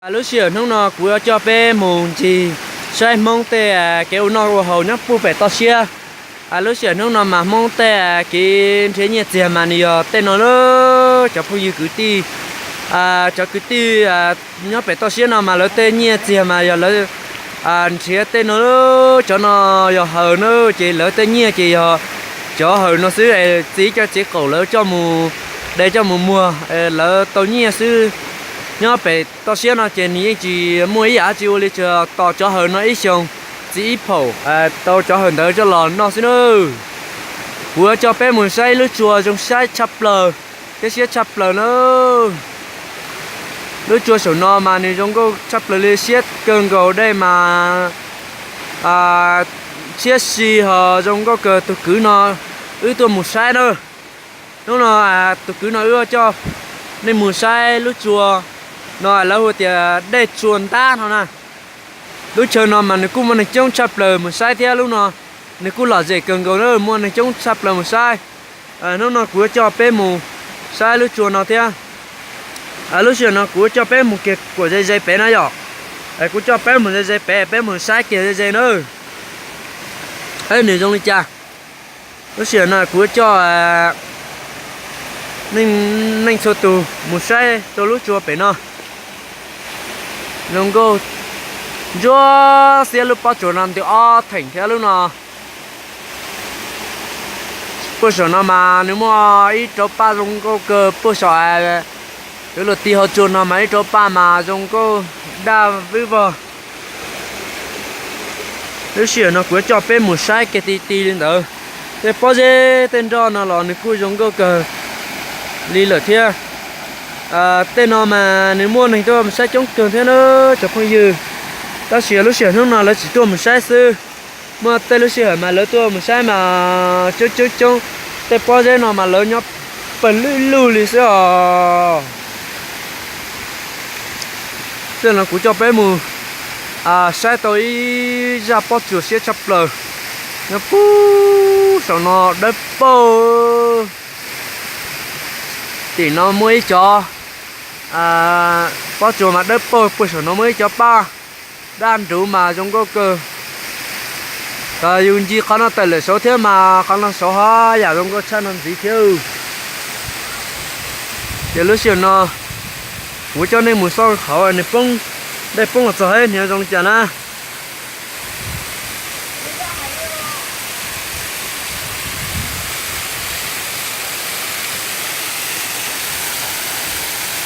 Lub sij hawm hnub no kuv yuav coj peb mus ncig saib Hmoob tej kev ua noj ua haus nyob puag pem toj siab. Lub sij hawm hnub no mas Hmoob tej kev nrhiav nyiaj txiag mas nws yog tej no lawm cov phooj ywg kwv tij. Cov kwv tij nyob pem toj siab no mas lawv tej nyiaj txiag mas yog lawv nrhiav tej no lawm. Cov no yog hawm na, ces lawv tej nyiaj ces yog cov hawm no xwb es txiv cov txiv qaum lawv coj mus de coj mus muag lawv tau nyiaj xwb. Nyob pem toj siab no ces nws yeej tsis muaj ib yam dab tsi ua li, tsuas tos cov hawm no ib xyoos, txiv ib phaum tau cov hawm ntawd coj los noj xwb na. Kuv yuav coj peb mus saib ib lub tsua zoo saib tshaj plaws thiab siab tshaj plaws na. Lub tsua saum no mas nws zoo nkauj tshaj plaws li, siab kawg nkaus, dej mas siab si ho zoo nkauj kawg. Tus kwv no wb tuaj mus saib na. Hnub no tus kwv no wb coj nej mus saib lub tsua no lawv hu tias dej tsua ntab no na. Lub chaw no mas nws kuj muaj neeg coob tshaj plaws mus saib thiab, lub no nws kuj lom zem kawg nkaus na, muaj neeg coob tshaj plaws mus saib. Hnub no kuv yuav coj peb mus saib lub tsua no thiab. Lub sij hawm no kuv yuav coj peb mus kiag kuam ze ze pem na yom. Kuv coj peb mus ze ze pem, peb mus saib kiag ze ze na. Nws zoo li cas? Lub sij hawm no kuv yuav coj neej txhua tus mus saib rau lub tsua pem no. Zoo nkauj ntsuab xiab, lub pob tsuas no ntws ob theem thiab lub no. Puag saum no mas nws muaj ib rab paj zoo nkauj kawg puag saum. Kwv luag ti hauv tsua no mas ib rab paj mas zoo nkauj daj vwb vog. Lub sij hawm no kuv yuav coj peb mus saib kiag ti ti li ntawd. Tej pob zeb tej nroj no los nws kuj zoo nkauj kawg li lawm thiab. Tej no mas nws muaj neeg tuaj mus saib coob kawg thiab na cov phooj ywg. Tab sis lub sij hawm hnub no lawv tsis tuaj mus saib xwb. Muaj tej lub sij hawm mas lawv tuaj mus saib mas coob coob coob. Tej pob zeb no mas lawv nyob pawg lwj lug li xwb os. Tej no kuv coj peb mus saib tau ib zaj pob tsuas siab tshaj plaws. Nyob puag saum no dawb paug. Tim no muaj ib cov pob tsuas mas dawb paug, puag saum no muaj ib cov paj daj nruv mas zoo nkauj kawg. Yus ncig qhov no tawm lawm saud thiab mas qhov no saud ho yam zoo nkauj tshaj no ntxiv thiab. Ces lub sij hawm no kuv coj nej mus xauj qhov nws poob, dej poob los txog hniav zoo li cas na.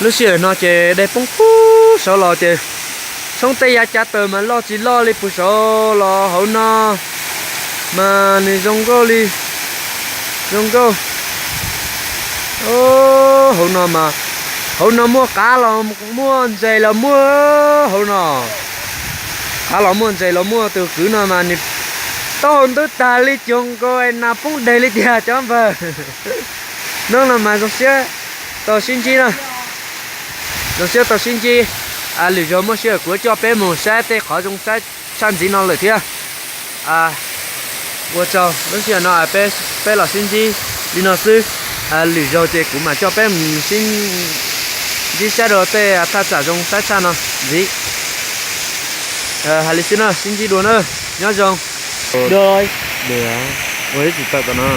Lub sij hawm no ces dej poob puag saud los ces tshoob tej yav cav taws mas loj tsis loj li puag saud los hauv no mas nws zoo nkauj li, zoo nkauj. Hauv no mas, hauv no muaj qav los muaj ntses los muaj hauv no. Qav los muaj ntses los muaj, tus kwv no mas nws taub hau ntub tag li cuag nkaus nas poob deg li tiag cov npawg. Hnub no mas zoo siab tau sib ntsib na. Zoo siab tau sib ntsib. Lwm zaug muaj sij hawm kuv coj peb mus saib tej qhov zoo saib tshaj ntxiv no lawm thiab. Ua tsaug, lub sij hawm no peb los sib ntsib li no xwb. Lwm zaug ces kuv mam coj peb mus sib ntsib saib dua tej thaj tsam zoo saib tshaj no ntxiv. Hais li xwb na, sib ntsib dua na, nyob zoo. Ua ib tsis tawm tom no.